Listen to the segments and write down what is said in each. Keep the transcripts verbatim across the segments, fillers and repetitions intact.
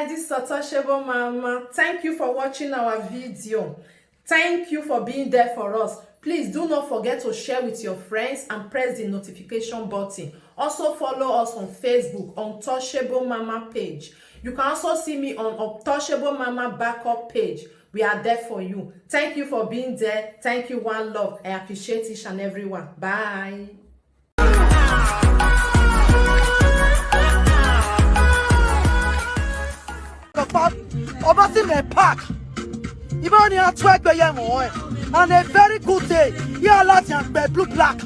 This is Untouchable Mama. Thank you for watching our video. Thank you for being there for us. Please do not forget to share with your friends and press the notification button. Also follow us on Facebook, Untouchable Mama page. You can also see me on Untouchable Mama backup page. We are there for you. Thank you for being there. Thank you, one love. I appreciate each and every one. Bye. Ọba si mẹ park. Ibe ọni a tu ẹgbẹ ye ẹmwẹ ọnrẹn. And a very good day. Ye a ladian gbe blue black.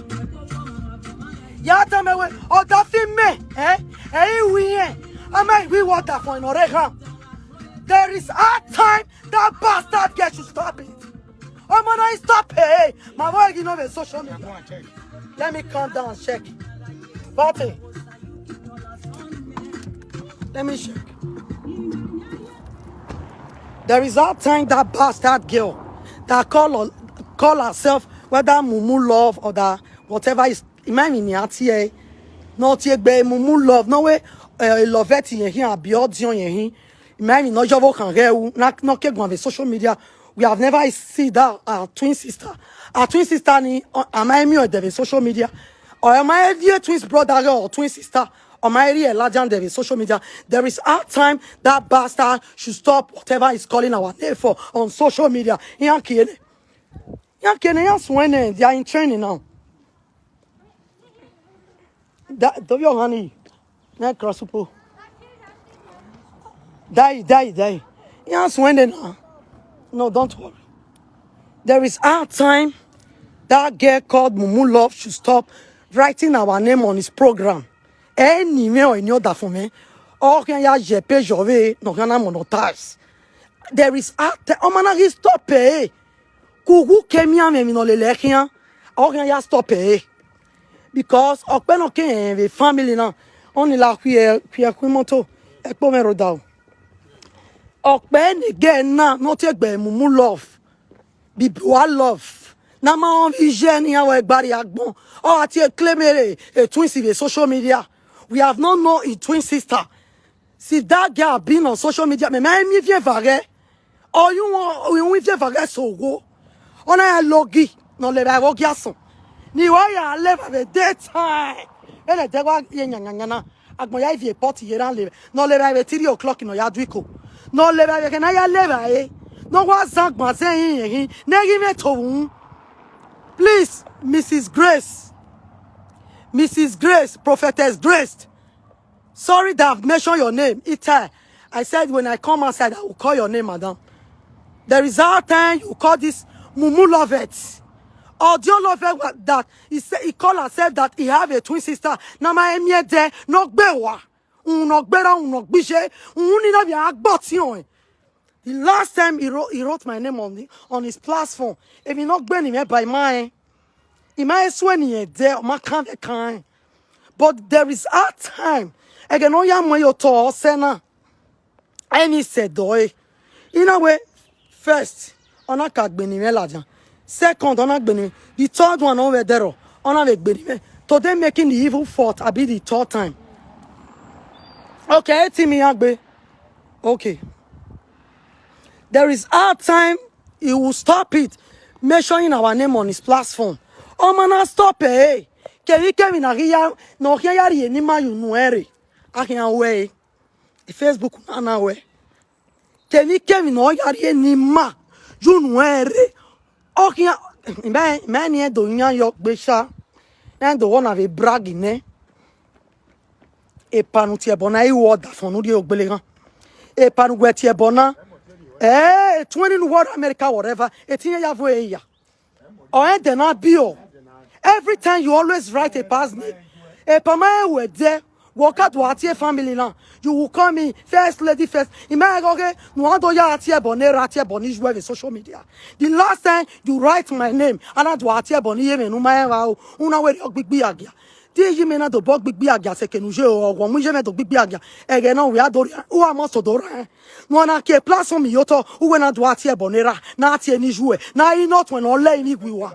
Ya tell me wẹ, ọda fi mẹ, eh? Ẹ i wi yẹn. A ma i wi wọ da fọn nọ rre khan. There is hard time that bastard girl should stop it. Ọmọ na i stop it. Ma vbe ghi nọ vbe social media. Let me calm down and check. But, eh, let me check. There is that time that bastard girl that call, call herself whether Mumu Love or that whatever is, imagine ni a tie, no tie gbe Mumu Love, no way, eh, love it yẹn hin, abi ọdiọn yẹn hin. Imagine no yọvbo khan ghẹ u, na, no ke guan vbe social media. We have never see that our twin sister. Our twin sister ni, uh, a ma i miẹn ẹdẹ vbe social media. Or a ma i rhie twins brother or twin sister. Ọ ma i rhie ladian ẹdẹ vbe social media. There is hard time that bastard should stop whatever he's calling our name for on social media. Iran kiene. Iran kiene, iran suẹn nẹ, they are in training now. Da, do your honey. Na cross upo. Die, die, die. Iran suẹn nẹ na. No, don't worry. There is hard time that girl called Mumu Love should stop writing our name on his program. Eni mwẹ ọ, eni ọdafẹn mwẹ, ọ khian ya ye page ọvbehe ne ọ khian na monetize. There is hard time, ọma na ghi stop ẹre. Ke uwu ke miẹn amwẹ emwi ne ọ lele ẹre khian, ọ khian ya stop ẹre. Because ọkpẹ ne ọ ke rẹn vbe family na, ọni la khuẹ, khuẹ khu imoto, ẹkpo mwẹ rre odaro. Ọkpẹ ne girl na ne ọ tie gbe Mumu Love, Bibua Love, ne a ma rẹn vbe iye ne iran vbe gbarriẹ agbọn, ọ gha tie claim ere e twins vbe social media. We have not known his twin sister. Since that girl been on social media, mẹ ma miẹn iviẹn eva ghẹ. Ọ ye uhunmwu, ọ ye uhunmwu iviẹn eva ghẹ so ogho. Ọ na ya logi, ne ọ levba vbe ogiasọn. Ne I wa ya levba vbe daytime. Vbene ẹdẹ wa ye yanyanyan na, agbọn ya ivie pot ye na levba. Ne ọ levba vbe three o'clock ne ọ ya du iko. Ne ọ levba vbe ẹghẹ ne a ya levba ẹre. Ne ọ wa zan agbọn zẹ irinmwi ẹre, ne ẹ ghi mwẹ to vbe uhunmwu. Please, Missus Grace. Missus Grace, Prophetess Grace. Sorry that I've mentioned your name. Itai, I said when I come outside, I will call your name, madam. There is that time you call this Mumu Lovet. Audio Lovet wa-, that he say, he call herself that he have a twin sister. Na ma emie de, no gbe wa. Un no gbe ra, un no gbe je, un ni na via agbo ti on. The last time he wrote, he wrote my name on the, on his platform. If he not gbe ni me by mine, he might swear ni de, ọ ma kan vbe kan. But there is a time. Ẹghẹ ne ọ ya mu ẹre ye otọ ọsẹ na. Ẹni sẹ dọ ẹre. In a way, first, ọ na ka gbe ni mwẹ ladian. Second, ọ na gbe ni mwẹ. The third one, ọ vbe dẹrọ, ọ na vbe gbe ni mwẹ. Today making the evil fourth, abi the third time. Okay, ẹ ti mi ya gbe. Okay. There is hard time he will stop it, mentioning our name on his platform. Ọ ma na stop ẹre. Kevbe kevbe na ghi ya, ne ọ khian ya rhie eni ma ye unu ẹre. A khian wẹ ẹre. Facebook na na wẹ. Kevbe kevbe ne ọ ya rhie eni ma ye unu ẹre. Ọ khian, imẹ, imẹ ni ẹ do yan yọ gbe sha. Ẹ do wọ na vbe brag nẹ. Epa ne u tie ẹbọ na, I ru ọdafọn ne u rhie ogbele ghan. Epa ne uwẹ tie ẹbọ na, eh, twenty ne uwẹ ọre America, whatever, etiyan ya vo ẹre ya. Ọ rẹn ẹdẹ na biẹ. Every time you always write a past name. Epa ma rẹn wẹ dẹ, wẹ ọ ka do a tie family na. You will call me first lady first. I ma rẹn ghe ne uwa do ya tie ẹbọ ne erha, tie ẹbọ ne iyuẹ vbe social media. The last time you write my name, a na do a tie ẹbọ ne iye mwẹ ne u ma rẹn vbe aro, u na wẹ rhie ọgbigbi agia. Te iye mwẹ na do bọ gbigbi agia sẹ eke ne u ye, ọghọ mu iye mwẹ do gbigbi agia. Ẹghẹ ne ọ wẹ a do rhie, u a must do rran. Ne uwa na kie platform ye otọ, uwẹ na do a tie ẹbọ ne erha, na tie ne iyuẹ, na i nọ tuẹn ne ọ lẹ emwi gui uwa.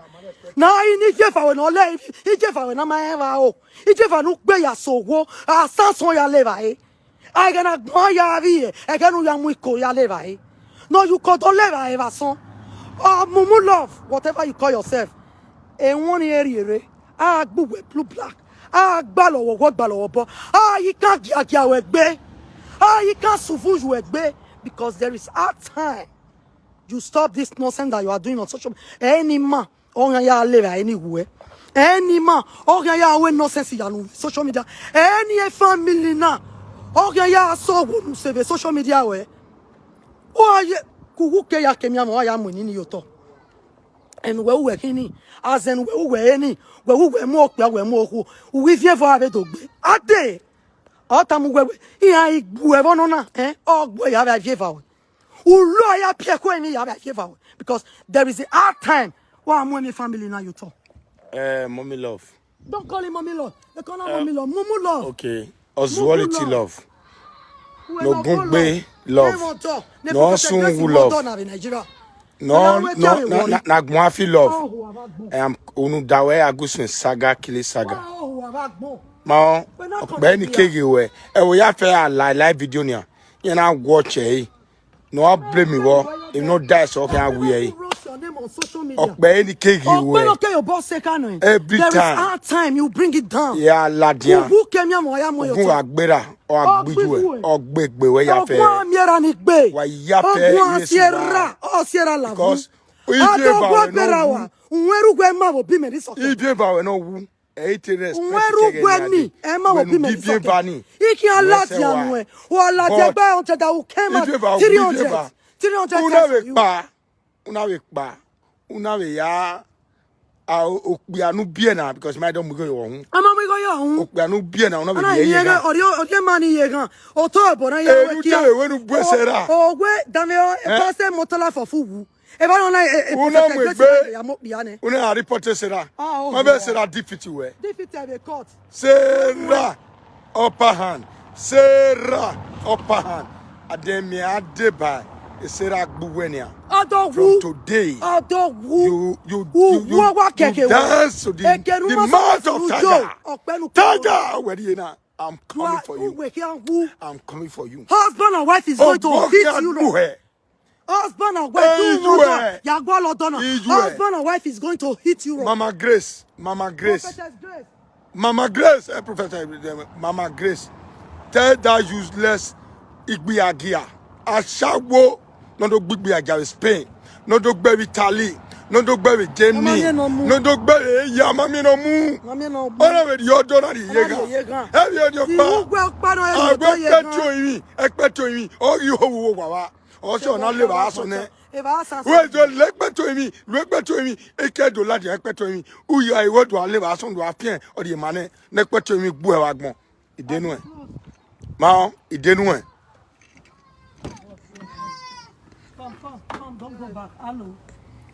Na i ni ijiefa wẹ ne ọ lẹ emwi, ijiefa wẹ na ma rẹn vbe aro. Ijiefa ne u gbe ya so ogho, asansan ya levba ẹre. Ẹghẹ ne agbọn ya vbiẹ, ẹghẹ ne u ya mu iko ya le evbare. Ne ọ ye uko do le evbare vbe asọn. Ọ mumu love, whatever you call yourself. Ewọnrẹn erriere, a gbe uwẹ blue black, a gbalọ wẹ ọwọ, gbalọ wẹ obọ, a ghi kan giagia wẹ egbe, a ghi kan suvun yu egbe, because there is hard time. You stop this nonsense that you are doing on social media. Any man, ọ khian ya le evbare ni wu ẹ. Any man, ọ khian ya ru nonsense ya nu social media. Any family na, ọ khian ya sẹ owo ne u sẹ vbe social media wẹ. Wa ye, ke uwu ke ya ke mianmwẹ, wa ya mu enini ye otọ. Ẹmwẹ uwẹ ru wẹ khin ni, azẹn ne uwẹ ru wẹ re ni, wẹ ru wẹ mu okpia, wẹ mu okhuo, uwu ivie vbe a vbe do gbe. A dee, ọ tama uwẹ wẹ, iran i gbe uwẹ vbe ọnọ na, eh, ọ gbe uwẹ ya vbe a ivie eva wẹ. U lo ya piẹ ẹko emwi ya vbe a ivie eva wẹ, because there is a hard time. Wa mu emwi family na ye otọ. Eh, mommy love. Don't call him mommy love. They call her mommy love. Mumu love. Okay. Oswality love. No gungbe love. No sungu love. No, no, na, na, na gmuafi love. Em, unu da wẹ Agusun saga, kili saga. Ma, ọkpẹ ni keghi wẹ. Ẹ wo ya fẹ a la live video nia. Yẹn na watch ẹ. No a blame me, wọ. If no die, so can we? Ọkpẹ ni keghi wẹ. Ọkpẹ no ke your boss say can. Every time. There is hard time, you bring it down. Ya ladian. Uwu ke mianmwẹ, ya mu ye otọ. Ogun agbera, ọ agbiju ẹ, ọ gbegbe wẹ ya fẹ. Ogun amiẹra ni gbe. Wa ya fẹ. Ogun asiẹra, ọ siẹra la. Because ivie eva wẹ no wu. Uwẹ ru wẹ ma vbe obi mẹ ni sọkẹ. Ivie eva wẹ no wu. Ẹ i te respect. Uwẹ ru wẹ ni, ẹ ma vbe obi mẹ ni sọkẹ. I khian ladian nuẹ. Wa ladian gba hundred, I will come out three hundred. Three hundred thousand. Una vbe kpa. Una vbe kpa, una vhe ya, a, o-, okpia ne u biẹ na, because ma i do mu igho ye ọhun. Ama mu igho ye ọhun. Okpia ne u biẹ na, una vbe ye eghan. Ọrịa, ọrịa ma ni ye eghan. Otọ ọbọ na ye. Eru te vbe wẹ ne u bu ẹsẹ ra. O, o, we, dame o, e pastor Motola for fu wu. E ba nọ na, e, e, una mu egbe ya mo kpia nẹ. Una a report ẹsẹ ra. Ma vbe ẹsẹ ra defeat wẹ. Defeat ẹ vbe court. Sarah upper hand. Sarah upper hand. Ademia deba. Sarah gbuwẹ nia. From today, you, you, you, you dance to the, the mouth of tiger. Tiger, where you now? I'm coming for you. I'm coming for you. Husband and wife is going to hit you. Husband and wife, do you know that? Husband and wife is going to hit you. Mama Grace, Mama Grace. Prophetess Grace. Mama Grace, eh, Prophetess, eh, Mama Grace. Tell that useless igbiagia. Ashawo, no do gbigbiagia vbe Spain. No do gbe vbe Italy. No do gbe vbe Germany. No do gbe vbe ya, ma miẹn ne ọ mu. Ọ na vbe rhie ọdọ na rhie eghan. Ẹ vbe ọdọ ọkpa. Agbe ẹkpẹti orinmwi, ẹkpẹti orinmwi. Ọ ghi ho vbe uwu owa vba. Ọ sẹ ọna levba asọn nẹ. Wẹ do lẹ ẹkpẹti orinmwi, lẹ ẹkpẹti orinmwi, eke do ladian ẹkpẹti orinmwi. U ya iwẹ do a levba asọn do a fiẹn, ọ rhie ma nẹ, ne ẹkpẹti orinmwi gbuẹ vbe agbọn. Idenu ẹ. Ma ọ, idenu ẹ.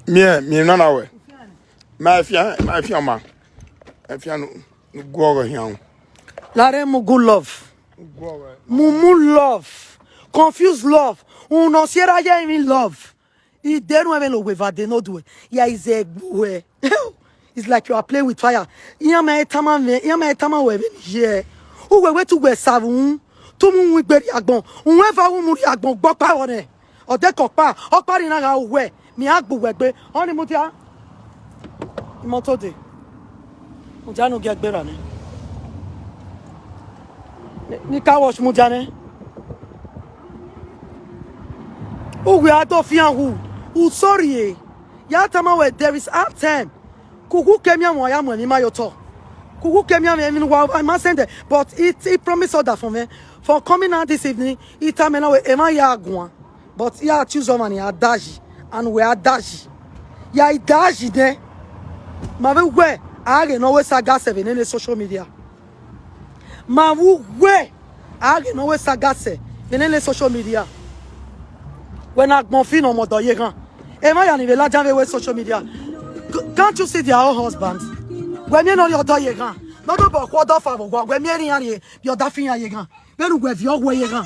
Miẹn, miẹn nana wẹ. Ma fian, ma fian ma. Ẹ fian nu, nu guọghọ hian. Lare mugu love. Mumu love. Confuse love. Unu si erha ye emwi love. Idenu ẹmwẹ ne owe vade ne oduẹ. Ya ize gbuẹ. It's like you are playing with fire. Iran ma tama mwẹ, iran ma tama wẹ vbene iye. Uwẹ wẹ te uwẹ sa vbe uhunmwu, te u mu uhunmwu gbe rrie agbọn. Uhunmwu eva u mu rrie agbọn, gbe ọkpa vbọ nẹ. Ọ dekẹ ọkpa, ọkpa rhie na gha uwẹ, mẹ a gbe uwẹ gbe. Ọni mudia. Imoto de. Mudia ne u gie gberra nẹ. Ni, ni car wash mudia nẹ. Uwẹ a do fian hu, u sorry e. Ya tama wẹ, there is hard time. Ke uwu ke mianmwẹ, ya mu emwi ma ye otọ. Ke uwu ke mianmwẹ, emwi ne uwa ma send, but he, he promise order for me. For coming out this evening, I tama na wẹ emwa ya guan. But ya choose ọmwa ne a dayi, and wẹ a dayi. Ya i dayi nẹ, ma vbe wẹ a ghe ne ọ wẹ saga sẹ vbe nene social media. Ma vbe wẹ a ghe ne ọ wẹ saga sẹ vbe nene social media. Wẹ ne agbọn fi ne ọ mu ọdọ ye eghan. Emwa ya ni vbe ladian vbe wẹ social media. C-, can't you see their own husbands? Wẹ miẹn ne ọ rhie ọdọ ye eghan. Ne ọ dobọ khu ọdọ fa vbe owa, wẹ miẹn ne iran rhie, rhie ọdafẹn iran ye eghan. Vbene uwẹ viọ ọghuẹ ye eghan,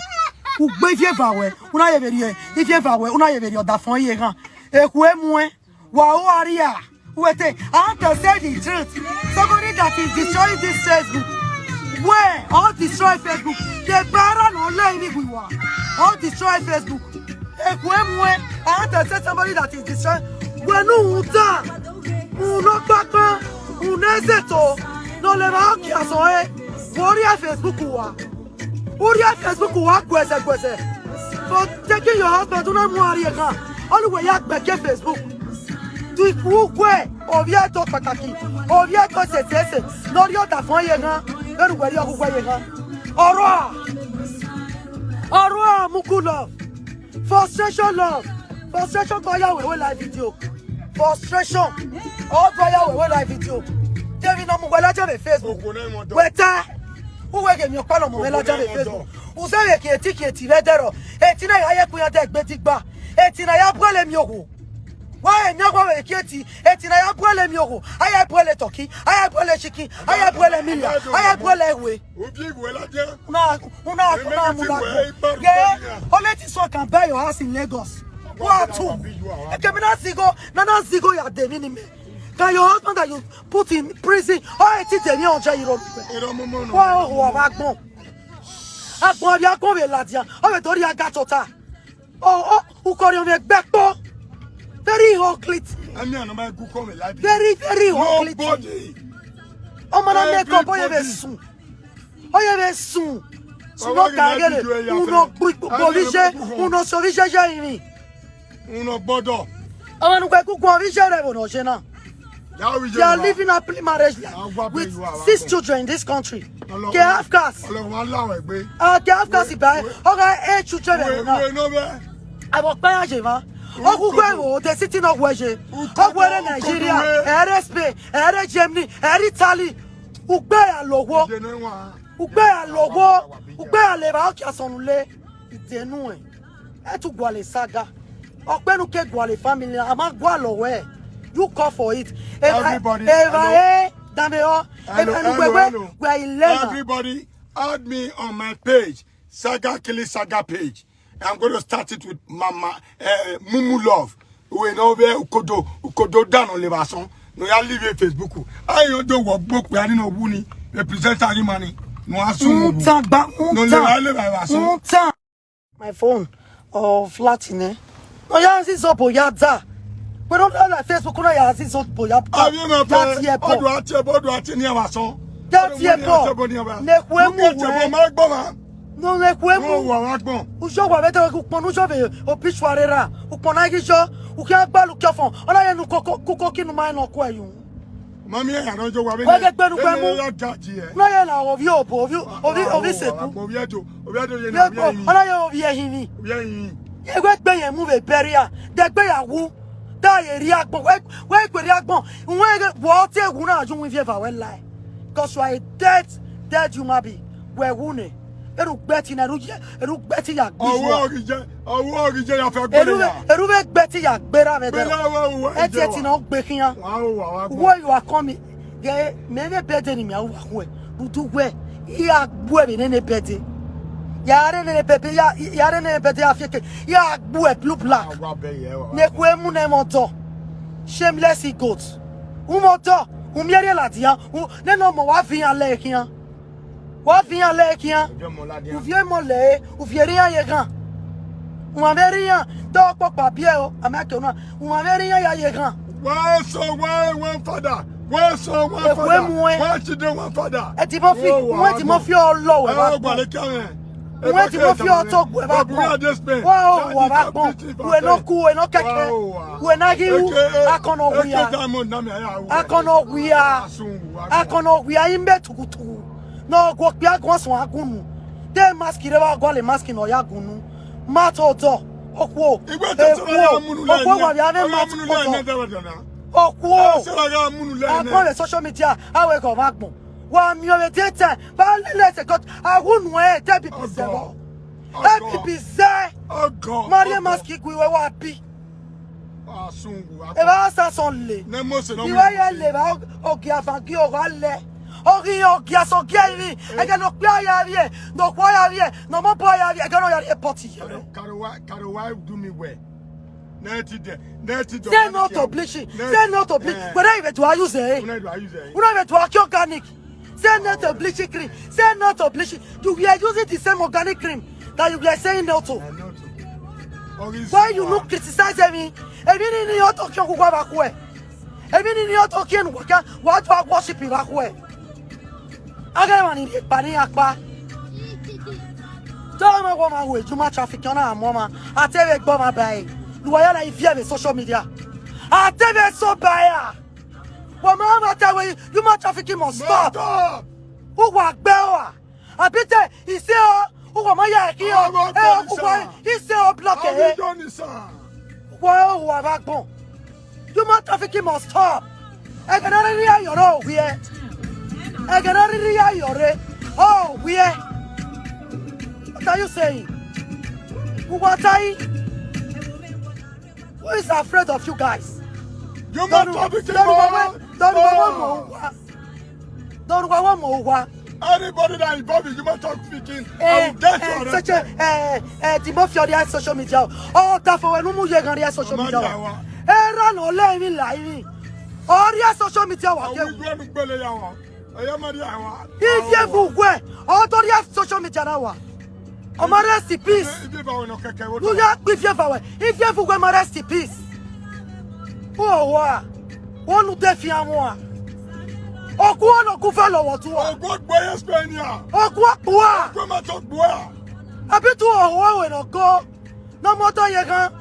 ugbe ivie eva ruẹ, u na ye vbe rhie ivie eva ruẹ, u na ye vbe rhie ọdafẹn ye eghan. Ekhue muẹn, wa ru aria, uwẹ te, I want to say the truth. Somebody that is destroying this Facebook. Wẹ, ọ destroy Facebook. Ye bara nọ lẹ ni wi wa. Ọ destroy Facebook. Eku emuẹn, I have to say somebody that is destroy. Wẹ nu uta. Uno kpakpa. Uno ezeto. No le ma ki asọ e. Wọ rhie Facebook wa. U rhie Facebook wa guẹzẹ guẹzẹ. For taking your husband, u na mu a rrie eghan. Ọni wẹ ya gbẹke Facebook. Tu ikun uguẹ, ovbi ẹto kpakaki, ovbi ẹto sese ese, ne ọ rhie ọdafọn ye eghan, vbene uwẹ rhie ọghughẹ ye eghan. Ọrua, ọrua, muku love, frustration love, frustration kọ ya wẹ wẹ live video, frustration, ọ kọ ya wẹ wẹ live video, de emwi ne ọ mu wẹ ladian vbe Facebook, wẹ ta, uwẹ ghe emwi ọkpa ne ọ mu wẹ ladian vbe Facebook, u zẹ vbe khiẹti khiẹti vbe ẹdẹrọ, eti na ya ye ẹkun ya dẹ gbe digba, eti na ya buẹlẹ miẹn okhuo. Wa emiẹn ọgua vbe khiẹti, eti na ya buẹlẹ miẹn okhuo, a ya buẹlẹ turkey, a ya buẹlẹ chicken, a ya buẹlẹ milian, a ya buẹlẹ ẹwe. Una, una, una mu na gbe. Ye, only this one can buy your house in Lagos. Wa tu. Ekemi na zigho, na na zigho ya de emwi ni mẹ. Can your husband that you put in prison, ọ e ti de emwi hundred euro? Wa ohu ọmwa agbọn. Agbọn avbe agbọn vbe ladian, ọ vbe do rhie aga tota. Oh, oh, ukọriọnmwẹ ẹgbẹ kpọ. Very ugly thing. Any another good come alive. Very, very ugly thing. Nobody. Ọmọ na make up, ọ ye vbe sun. Ọ ye vbe sun. Sun no ka gele. Uno gbi gbovi je, uno so vi je je imi. Uno gbọdọ. Ọmọ nu gbe gugu ovi je rẹ vbe nọ je na. They are living happily marriage life with six children in this country. Ke half caste. Ọlọ́run máa ń láwọn ẹgbẹ́. Ah, ke half caste ba. Ọ gha eight children vbe na. Wẹ no bẹ. Abo kpẹ ya je ma. Ọghughẹ wo, the city no wẹ je. Ọghuẹ rẹ Nigeria, ẹ rẹ Spain, ẹ rẹ Germany, ẹ rẹ Italy. Ugbe ya lọghọ. Ugbe ya lọghọ. Ugbe ya levba ọkia sọnnu le. Idenu ẹ. Ẹ tu gualọ Saga. Ọkpẹnu ke gualọ family, a ma gualọ wẹ. You call for it. Everybody, hello. Eva e dame ọ. Hello, hello, hello. Wẹ ilẹ na. Everybody, add me on my page, Saga Kili Saga page. I'm going to start it with Mama, eh, Mumu Love. Uwẹ ne ọ vbe ukodo, ukodo dano levba sọn. No ya live Facebook. Ayo do wọ gbo pe ani no wu ni. The presenter ni mani. No asun. Untan gba, untan. No levba levba sọn. Untan. My phone or flat nẹ. No ya zizo bo ya da. We don't know that Facebook, no ya zizo bo ya da. Avi ma pe, odu ati ebo, odu ati ni ava sọn. That ye bo. Ne kue mu we. Ma gbọ ma. No, ne kue mu. Wa wa gbọn. Ujo wa vbe dẹ ukpọn, ujo vbe obituary ra. Ukpọn na ghi yo. Ukia gbalu kiọfọn. Ọ na ye ne u koko, kuko kinu ma nọ kue yu. Mami, ẹ yàrá ọjọ́ wa bí. Wọ́n gẹ gbẹnu gbẹmu. Ẹ yà jáde ẹ. Náà yẹ la ọ̀ví òbò, ọ̀ví, ọ̀ví, ọ̀ví sèkú. Ọ̀ví ẹ̀jọ̀, ọ̀ví ẹ̀jọ̀ yẹn náà, ọ̀ví ẹ̀yìn. Ọ̀nà yẹ ọ̀ví ẹ̀yìn ni. Ọ̀ví ẹ̀yìn. Ewé gbé yẹn mú bẹ bẹ́ríà, dẹgbẹ́ yà wú, dá yẹ rí agbọ̀n, wẹ́, wẹ́ ìpè rí agbọ̀n, ìwọ̀n ẹ̀rẹ́ wọ́ ọ́ tí ewu náà ju wín fi ẹ̀fà wẹ́ la ẹ̀. 'Cause you are a dead, dead human being. Wẹ̀ wú nẹ. Eru gbẹti na, eru yẹ, eru gbẹti ya gbe. Ọwọ́ ọ̀gìjẹ, ọwọ́ ọ̀gìjẹ ya fẹ́ gbẹrẹ ya. Eru vẹ gbẹti ya gbera vẹ dẹ. Gbẹrẹ wa wo. Ẹti ẹti na gbe khian. Wa wo wa wa. Wo you are coming. Ye, me ne bede ni mi a wa khuẹ. Rudu wẹ. Ya gbue vbe nene bede. Ya re nene bede, ya, ya re nene bede ya fieke. Ya gbue blue black. Wa bẹ yẹ wa. Ne kue mu ne mọ dọ. Shameless idiot. Umọ dọ. Umie rhie ladian. Ne nọ mọ wa fi yan lẹ khian. Wa fi iran lẹ khian. Uvie mọ lẹ, uvie rre iran ye ghan. Uwan vbe rre iran, dọ kpọkpa biẹ o, a ma ke una. Uwan vbe rre iran ya ye ghan. One son, one, one father. One son, one father. One children, one father. Edimofi, uwẹ Edimofi ọlọ wẹ vbe agbọn. Uwẹ Edimofi ọtọ wẹ vbe agbọn. Wa o, wa vbe agbọn. Uwẹ nọ ku, uwẹ nọ kẹkẹ. Uwẹ na ghi ru akọnọ wia. Akọnọ wia. Akọnọ wia, imẹ tugutugu. Ne ọ gu okpia guan suẹn agunnu. De mask rre vbe ọ gualọ mask ne ọ ya gunnu. Ma to dọ. Okhuo. Okhuo. Okhuo wa vbe ave ma to dọ. Okhuo. Agbọn vbe social media, a wẹ ghe ọmwa agbọn. Wa miẹn vbe daytime, ba lele ẹsẹ God, a wu nuẹn, de bibi zẹ vbọ. E bibi zẹ. Ma rhie mask gu iwe wa bi. Evba Sasọn le. Iwe ye le evba ogia van gi ogha lẹ. Oghi ogia sọ gie ivbi. Ẹgẹ ne okpia ya vbiẹ, ne okhuo ya vbiẹ, ne ọmọbọ ya vbiẹ, ẹgẹ ne ọ ya rhie pọti ye. Karowa do me well. Say no to bleaching. Say no to bleaching. Wẹrẹ ivẹ do a use ẹ. Una ivẹ do a use ẹ. Una ivẹ do a ki organic. Say no to bleaching cream. Say no to bleaching. You were using the same organic cream that you were saying no to. Why you no criticize me? Èmi ni ni o to kí ogun wa ba khuẹ. Èmi ni ni o to kí enu wa kí wa to worship ba khuẹ. Agẹrẹ mwa ni rhie kpa ni akpa. Tọ ma wọ ma wẹ Juma Traffic ọna amọ ma. A te vbe gbọ ma ba ẹre. Lu wa ya la ivie vbe social media. A te vbe so ba ẹre. Wọ ma ma ta wẹ Juma Traffic must stop. Uwa gbe wa. Abite ise o. Uwa ma ya ki o. E o uwa ise o block e. Wọ o wa ba gbọn. Juma Traffic must stop. Ẹghẹ ne a rhirhi ya yọrre o wiẹ. Ẹghẹ ne a rhirhi ya yọrre o wiẹ. What are you saying? Uwa ta yi. Who is afraid of you guys? Juma Traffic must stop. Dọrhu wa mọ uwa. Dọrhu wa mọ uwa. Anybody that involved in Juma Trafficking, I will get you arrested. Such a, eh, eh, Timothy on the social media. Oh, that for when you get on the social media. Erha nọ lẹ emwi la emwi. Ọ rhie social media wa ke. Ivie vbe uwẹ, ọ do rhie social media na wa. Ọ ma rest in peace. Ivie vbe uwẹ nọ kẹkẹ wo. U ya kpe ivie vbe uwẹ. Ivie vbe uwẹ ma rest in peace. Uwa, wo nu de fian wọn. Ọkua nọ ku fa lọ wọ tua. Ọkua kpua. Ọkua ma tọ kpua. Abi tu ọhọ wẹ nọ go. Nọ mọ tọ ye ghan.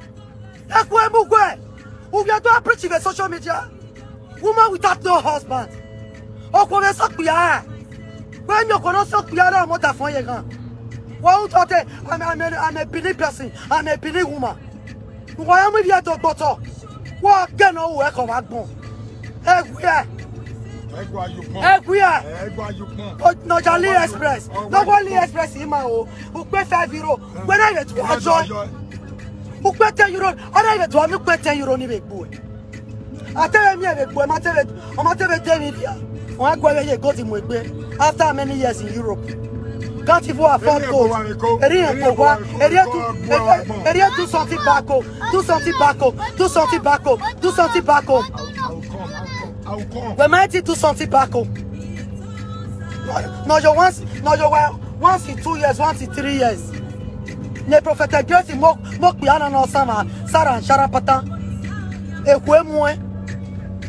Eku emu gwe. U vbe do preach vbe social media. Woman without no husband. Okhuo vbe sokpia. Wẹ miẹn okhuo ne ọ sokpia na mọ da fọn ye ghan. Wa u tọ te, I'm, I'm, a, I'm a Benin person. I'm a Benin woman. Wa ya mu ivie do gbotọ. Wa gẹ ne ọ ru ẹkọ vbe agbọn. Ẹghiẹ. Ẹgua yukpọn. Ẹghiẹ. Ẹgua yukpọn. Nọja AliExpress. Nọgua AliExpress ima o. Ukpe five euro. Wẹ na vbe tu ajọ. Ukpe ten euro. Ọ na vbe tu ami ukpe ten euro ni vbe gbe uẹ. A te vbe miẹn vbe gbe uẹ, ma te vbe, ọ ma te vbe de emwi rria. Ọ ma gu ẹre ye gold mu egbe after many years in Europe. Can't even afford gold. Eri rẹn kpo owa, eri e do, eri e do something back o, do something back o, do something back o, do something back o. I will come, I will come, I will come. Wẹ ma ti do something back o. Nọ yọ once, nọ yọ wa once in two years, once in three years. Ne Prophet Grace mo, mo kpia na nọ sama, sara, sara pata. Ekhue muẹn.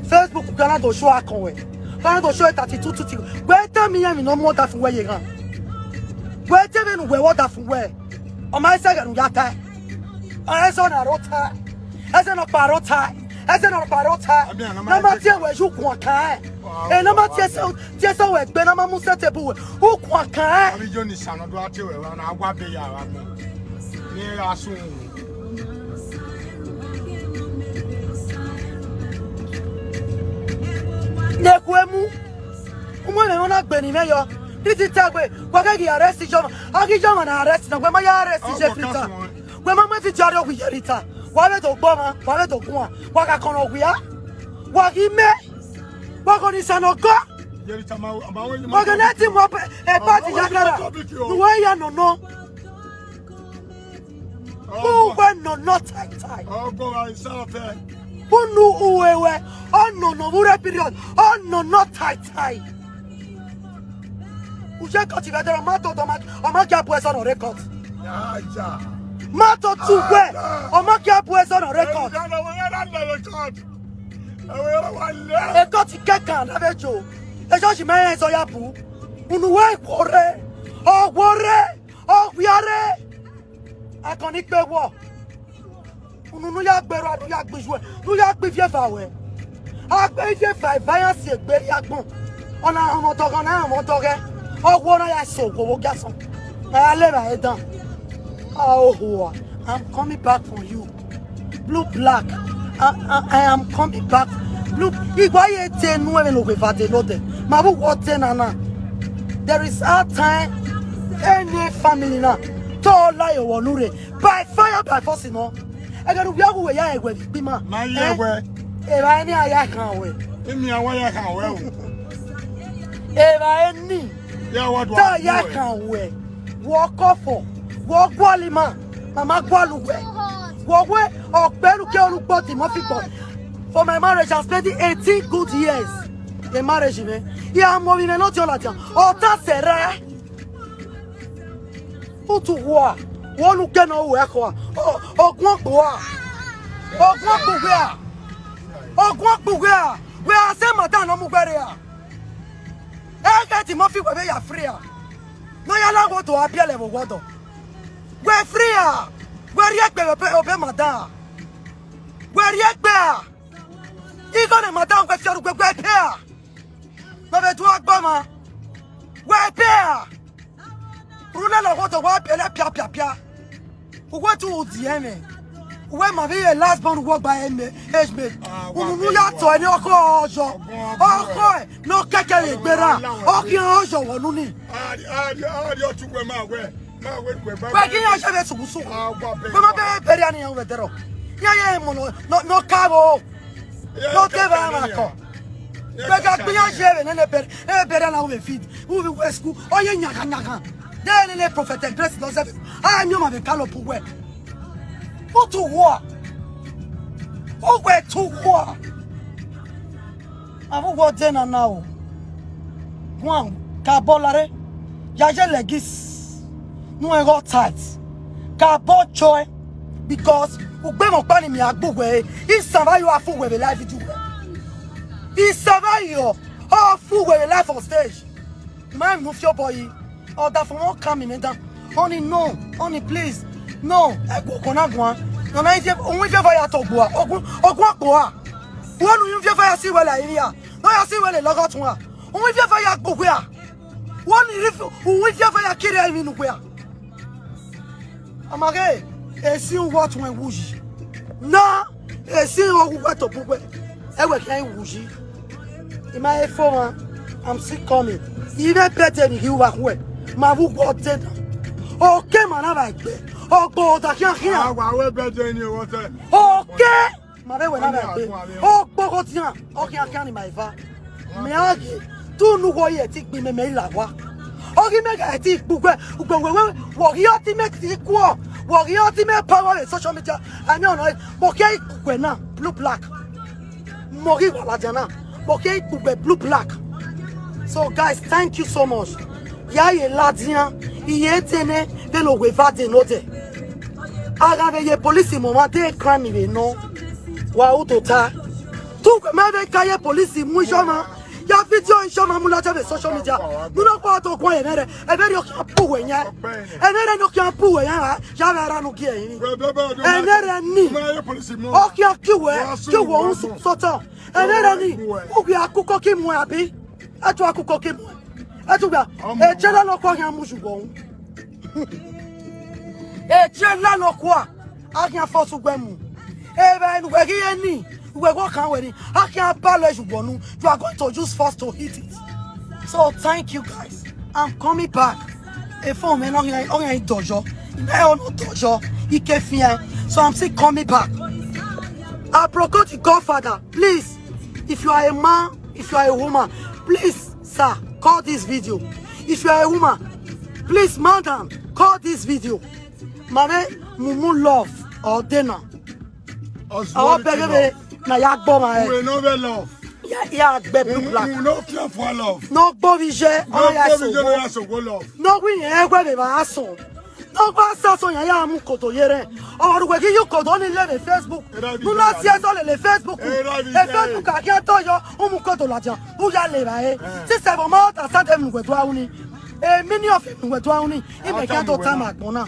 Facebook gana do show akọn wẹ. Gana do show thirty-two tuti. Wẹ te mi yẹn mi nọ mu ọdafẹn wẹ ye ghan. Wẹ te vbene uwẹ wẹ ọdafẹn wẹ. Ọ ma ẹsẹ ghẹ ne u ya tae. Ọ ẹsẹ ọna ro tae. Ẹsẹ nọkpa ro tae. Ẹsẹ nọkpa ro tae. Ami, ami, Ne ma tie wẹ yu guan kan ẹ. Wow, ẹ ne ma wow, tie sẹ, tie sẹ wẹ gbe ne ma mu sẹ tebu wẹ. U guan kan ẹ. Ami yo ni sa nọ do a tie wẹ wa na wa be ya wa mo. Ni ra sun. Ne ku emu. Umu ẹmwẹ na gbe ni mwẹ yọ. Titi tagbe, wa ghe ghi arrest Ijoma. A ghi Ijoma na arrest na, wẹ ma ya arrest Jeffrey ta. Wẹ ma mu video rriọ wi Yerita. Wa vbe do gbe ọmwa, wa vbe do guan. Wa gha kọnọ wia. Wa ghi mẹ. Wa gho ni sa nọ gọ. Yerita ma, ma we. Wa ghe ne ti mu ọbẹ, ẹ pa ti ya gara. Nu wa ya nọ nọ. Uwẹ nọ nọ tai tai. Ọgọ wa isalọtẹ. Unu uwẹ wẹ, ọ nọ nọ vbe urẹ period, ọ nọ nọ tai tai. Uje kọt vbe ẹdẹrẹ, ọ ma to, ọ ma, ọ ma gia bu ẹzọ nọ rre kọt. Ya, ya. Ma to tu wẹ, ọ ma gia bu ẹzọ nọ rre kọt. Ẹ, ya, ya, ya, ya, ya, ya, ya. Ekọt kẹkan na vbe jo. Ejọji ma rẹn ẹzọ ya bu. Unu wẹ wo rre, ọ wo rre, ọ wia rre. Akọni kpe wọ. Unu ne u ya gbe erha, ne u ya gbe iyuẹ, ne u ya gbe ivie eva ruẹ. A gbe ivie eva eva iran si egbe rrie agbọn. Ọ na họn ọmọ dọghẹ, ọ na họn ọmọ dọghẹ. Ọ wẹ ọ na ya sẹ owo vbe ogiasọn. A ya le evbare dan. A ohuo, I'm coming back for you. Blue black. I, I, I am coming back. Blue, igua ye te nu ẹmwẹ ne owe va de nodẹ. Ma vbe uwọ te nana. There is hard time. Any family na. Tọ la ye owa unu rre. By fire, by force, nọ. Ẹghẹ ne uwẹ ghu wẹ ya ẹwẹ vbe ikpima. Ma ye ẹwẹ. Evbare ni a ya khan wẹ. Emi a wa ya khan wẹ o. Evbare ni. Ya wa do. Ta a ya khan wẹ. Wọ kọfọ. Wọ gualọ ima. Mama gualọ uwẹ. Wọ wẹ ọkpẹru ke unu kpọ Timothy kpọ. For my marriage, I spent eighteen good years in marriage, man. Ya mọ vbe imẹ ne ọ diọn ladian, ọ ta sẹrẹ. Utu uwa, wọ nu kẹ ne ọ ru ẹkhọ a. Ọ, ọguọn kpo a. Ọguọn kpo uwẹ a. Ọguọn kpo uwẹ a. Wẹ a sẹ madam ne ọ mu uwẹ rre a. Ẹ ghẹ di mọ fi wẹ vbe ya free a. Ne ọ ya la wọ do a biẹlẹ vbe owọdọ. Wẹ free a. Wẹ rhie egbe obẹ, obẹ madam a. Wẹ rhie egbe a. Igho ne madam wẹ fi ọrugbe wẹ pay a. Ne ọ vbe do a gba ọmwa. Wẹ pay a. Rhunmwuda ne ọ ghọdọ wa biẹlẹ pia pia pia. Uwẹ tu u di ẹmwẹ. Uwẹ ma vbe ye last born uwẹ gba ẹmwẹ, age mate. Unu nu ya tọ ẹre ọkhọ ọjọ. Ọkhọ ẹ ne ọ kẹkẹ vbe gberra. Ọ khian ọjọ wọ nu ni. Ari, ari, ari, ọ tu wẹ ma wẹ. Ma wẹ, wẹ, wẹ. Wẹ ghi ya ye vbe sughusu. Wẹ ma bẹ bẹrẹ ani yan wẹ dẹrọ. Ya ye mọ nọ, nọ, nọ ka vbo. Nọ ke vbe ama kọ. Wẹ ga gbe ya ye vbe nene bẹrẹ, nene bẹrẹ na u vbe feed. U vbe wẹ school. Ọ ye nyagha nyagha. De nene prophet Grace lọ zẹ. A mi ọma vbe ka lọ bu wẹ. Utu uwa. Uwẹ tu uwa. Avbe uwa ọdẹ na na o. Guan, ka bọ lare. Ya ye legis. Nu ẹghọ tight. Ka bọ chọe. Because ugbe mwẹ ọkpa ni mi a gbe uwẹ. Isan vbe ayọ a fu uwẹ vbe live video. Isan vbe ayọ a fu uwẹ vbe live on stage. Ma mu fi obọ yi. Ọdafẹn mwẹ ọ kan mi mẹ dan. Honey, no. Honey, please. No. Ẹguọkọ na guan. Nana ife, ohun ife fire to gbua. Ogun, ogun akpo a. Wọ nu ife fire si wẹ la iri a. No ya si wẹ le lọgọ tun a. Ohun ife fire gbo wẹ a. Wọ ni ri, ohun ife fire kiri ẹmwẹ nu wẹ a. Ama ghe, esi uwọ tun ẹwu yi. Na, esi uwọ wu wẹ to bu wẹ. Ẹwẹ khian wu yi. I ma he fo mwa, I'm still coming. I vbe birthday ni ghi wa khuẹ, ma vbe ugbọ te na. Oke ma na vba egbe, ogbo da khian khian. A wa wẹ birthday ni o wọtẹ. Oke ma vbe wẹ na vba egbe, ogbo gho tian, ọ khian khian ni ma eva. Mẹ a ghe, tu nu wọ ye ẹti gbe mẹ, mẹ i la wa. Ọ ghi mẹ gha ẹti gbe ugbẹ, ugbẹ wẹ wẹ, wọ ghi ọtí mẹ ti kuọ, wọ ghi ọtí mẹ power vbe social media. Ẹni ọ̀nà, mo kẹ́ ikpukpẹ na, blue black. Mo ghi wa ladian na, mo kẹ́ ikpukpẹ blue black. So guys, thank you so much. Ya ye ladian, iye tene, vbene owe va de nodẹ. A gha vbe ye police mu ọmwa de crime vbe nọ. Wa u tota. Tu ma vbe ka ye police mu iye ọmwa. Ya video iye ọmwa mu ladian vbe social media. Nu na kpa to guan ẹmwẹ rẹ, ẹmwẹ rẹ ọ khian pu wẹ yan. Ẹmwẹ rẹ ne ọ khian pu wẹ yan, ya vbe ara nu gie ẹre. Ẹmwẹ rẹ ni. Ọ khian ki wẹ, ki wẹ un sotọ. Ẹmwẹ rẹ ni, u ghi a kuko ki mu abi. Ẹ tu a kuko ki mu. Ẹ tu gba, e che la nọ kua khian mu ju wọ un. E che la nọ kua, a khian fọ su gbẹ mu. Eva nu wẹ ghi ye ni, wẹ wọ kan wẹ ni, a khian ba lẹ ju wọ nu. You are going to use force to hit it. So thank you guys. I'm coming back. Efo mẹ na ọghian, ọghian dọyọ. Imẹ ọ nọ dọyọ. Ike fian. So I'm still coming back. Aproko the godfather, please, if you are a man, if you are a woman, please, sir, call this video. If you are a woman, please, madam, call this video. Mama, mumu love, or dinner. Ọ bẹghe vbe na ya gbọ ma ẹ. We no be love. Ya, ya gbẹ blue black. We no fear for love. No gbo vbe iye, no gbo vbe iye, no ya so go love. No wi yẹn ẹgbẹ vbe ba so. No gba sa so yan ya mu koto ye rẹ. Ọ ru wẹ ghi yu koto ni le vbe Facebook. Nu na si ẹsọ lele Facebook. E Facebook a khian tọ yọ, u mu koto ladian. U ya le ra e. Sisẹ vbe ma ta sa de mu wẹ do a uni. Emini of emwi wẹ do a uni. I mẹ khian do ta ma agbọn na.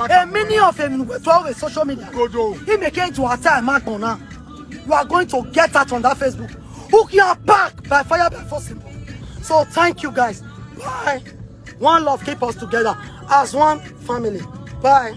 Emini of emwi wẹ do a vbe social media. I mẹ khian do ta ma agbọn na. You are going to get out on that Facebook. U khian pack by fire by force. So thank you guys. Bye. One love keep us together as one family. Bye.